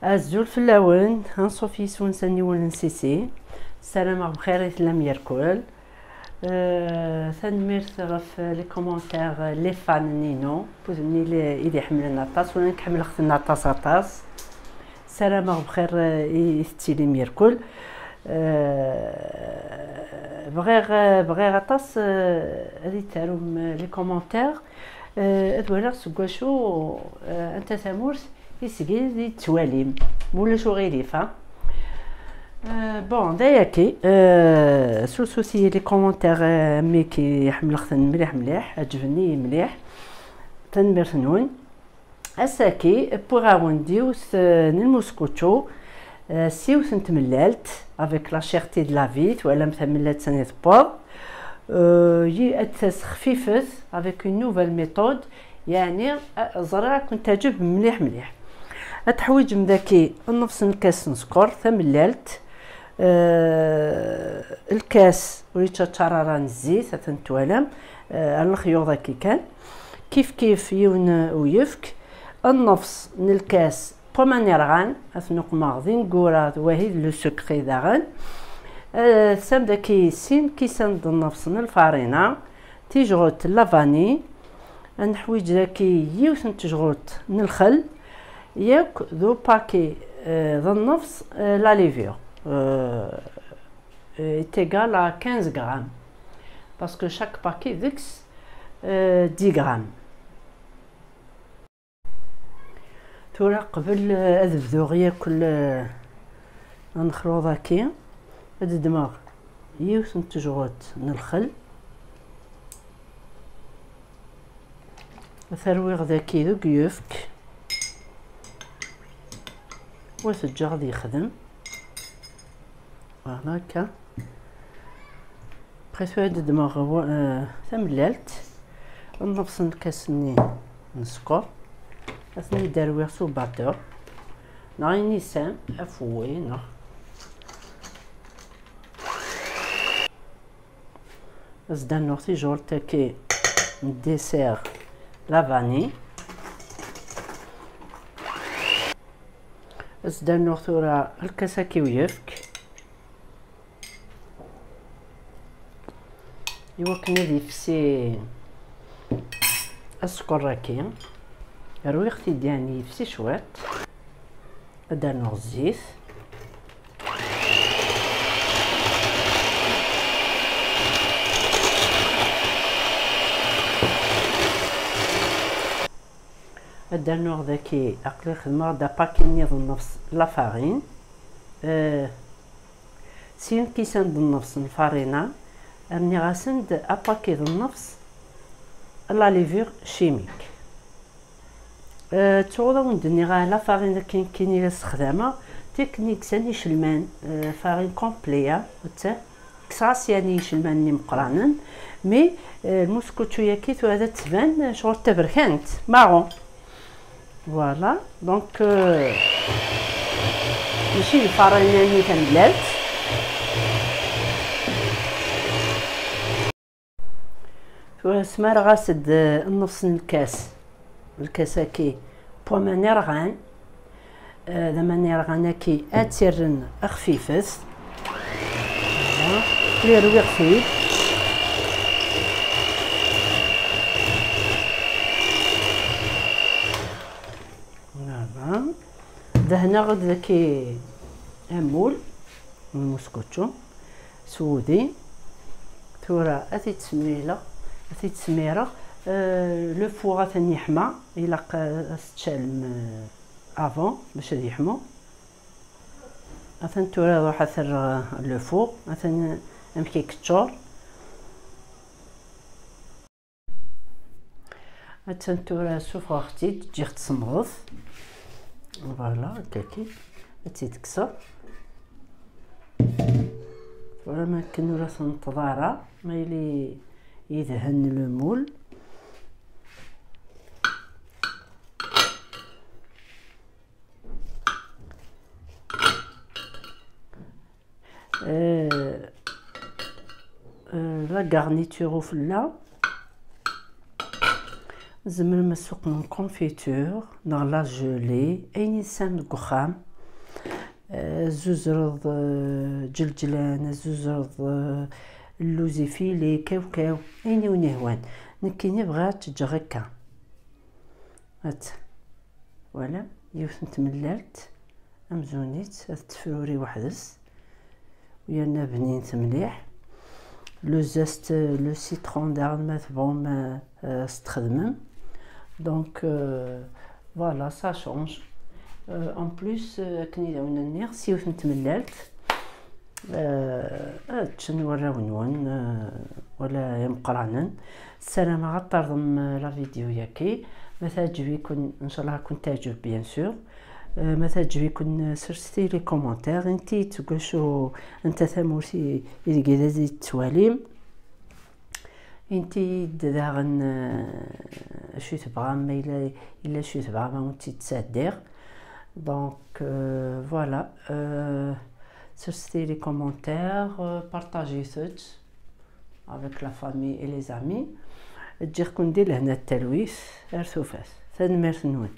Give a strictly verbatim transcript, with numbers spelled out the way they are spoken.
Azul fell-awen, anṣuf yis-wen s aniwel n Sisi. Ssarameɣ bxir i tellam yerkul. Euh, tanemmirt ɣef les commentaires, les fans-inu, wudem-nni i d-iḥemmlen aṭas, wala nekk ḥemmleɣ-ten aṭas, aṭas. Ssarameɣ bxir, euh, i, i tettilim yerkul. Euh, bɣiɣ, bɣiɣ aṭas, euh, ad yi-d-tarum, euh, les commentaires. Euh, ad waliɣ seg wacu, euh, anta tamurt i seg i d-tettwalim, ma ulac uɣilif, ha? Euh, bon, d ayaki, euh, surtout si les commentaires, euh, mik i ḥemmleɣ-ten mliḥ mliḥ, ɛeǧben-iyi mliḥ. Tanemmirt-nwen. Ass-agi, wwiɣ-awen-d yiwet, euh, n lmuskučču, euh, s yiwet n tmellalt, avec la cherté de la vie, twalam tamellalt sani tewweḍ. Euh, yi-, ad d-tas xfifet, avec une nouvelle méthode, yeɛni, euh, ẓriɣ ad kent-teɛǧeb mliḥ mliḥ. Ad teḥwiǧem daki nnefs n lkas n sskeṛ, tamellalt, euh, lkas ur yettaččar ara n zzit, atan twalam, euh, ar lexyuḍ-agi kan. Kif kif yiwen uyefk, nnefs n lkas pomme n irɣan, ad ten-uqmeɣ d ineggura d wahi d le secret daɣen. Euh, tesɛam daki sin kisan d nnefs n lfarina, tijɣut n la vanille, ad neḥwiǧ daki yiwet n tejɣut n lxel, yakk d upaki, euh, d nnefs, euh, la levure. Euh, euh, est égal à quinze grammes. Parce que chaque paquet deg-s, euh, dix grammes. Tura qbel, euh, ad bduɣ yakk, euh, anexluḍ-agi, ad ddmeɣ yiwet n tejɣut n lxel, ad t-rwiɣ daki deg uyefk, wa t-ǧǧeɣ ad yexdem. Voilà, akka. Après, tura ad ddmeɣ wa-, euh, tamellalt, nnefs n lkas-nni n sskeṛ, ad ten-id-rwiɣ s ubatteur, neɣ inisam, afewwi, neɣ ad s-d-rnuɣ tijɣult-agi n dessert, la vanille. Ad s-d-rnuɣ tura lkas-agi uyefk. Iwakken ad yefsi sskeṛ-agi, rwiɣ-t-id, yeɛni yefsi cwiṭ. Ad d-rnuɣ zzit. Ad d-rnuɣ daki, aql-i xedmeɣ-d apaki nniḍen nnefs la farine. Euh, Sin lkisan d nnefs n lfarina, rniɣ-asen-d apaki d nnefs la levure chimique. Euh, ttuɣ ad awen-d-nniɣ la farine akken, akken i la ssexdameɣ, teknik s anicelman, euh, farine complet, ah, d ta, kkseɣ-as yani icelman-nni meqqranen, mais, euh, lmuskučču-yaki tura ad d-tban, euh, ccɣel d taberkant, marron. Voilà, donc, euh, mačči d lfarina-nni tamellalt. Tura smareɣ-as-d nnefs n lkas, lkas-agi, n waman irɣan. Euh, d aman irɣan-agi ad tt-irren xfifet. Voilà. Aql-i rwiɣ-t-id. Voilà. Dehneɣ-d daki amul n lmuskučču s wudi. Tura ad t-id-smileɣ, ad t-id-smireɣ. Euh, le four atan yeḥma, ilaq, euh, ad s-teččalem, euh, avant bac ad yeḥmu. Atan tura ruḥ ad t-rreɣ le four, atan amek i yeččur. Atan tura ssufɣeɣ-t-id, ǧǧiɣ-t semmeḍ. Voilà, akkaki. Ad tt-id-kkseɣ. Tura ma akken ur tenṭeḍ ara, ma yili yedhen le moule. Euh, euh, la garniture ufella. Tzemrem ad tessuqqmem confiture neɣ la gelée, ayen i tesɛam deg uxxam. Azuzreḍ, eh, ǧelǧlan, azuzreḍ, eh, lluzi fili, kaw kaw, ayen i wen-ihwan. Nekkini bɣiɣ ad tt-ǧǧeɣ akka. At, voilà, yiwet n tmellalt, amzun-itt, ad tefruri weḥd-s, u yerna bnint mliḥ. Le zeste, le citron daɣen ma tebɣum, eh, eh, s-txedmem. Donc, euh, voilà, ça change. Euh, en plus, euh, akken i d-awen-nniɣ, s yiwet n tmellalt, euh, ad ččen warraw-nwen, euh, wala imeqqranen. Ssarameɣ ad ṭṭerḍem, euh, la vidéo-yaki. Ma teɛǧeb-iken, ncallah ad ken-teɛǧeb, bien sûr. Euh, ma teɛǧeb-iken, euh, serset-iyi les commentaires. Inti-yi-d seg wacu, anta tamurt i, i deg i d tettwalim. Inti-yi-d daɣen, euh, acu tebɣam, ma yella, yella acu tebɣam, ad wen-tt-id-sɛeddiɣ. Donc, euh, voilà. Euh, serset-iyi les commentaires, euh, partagez-t avec la famille et les amis. Ǧǧiɣ-ken di lehna d talwit, ar tufat. Tanemmirt-nwen.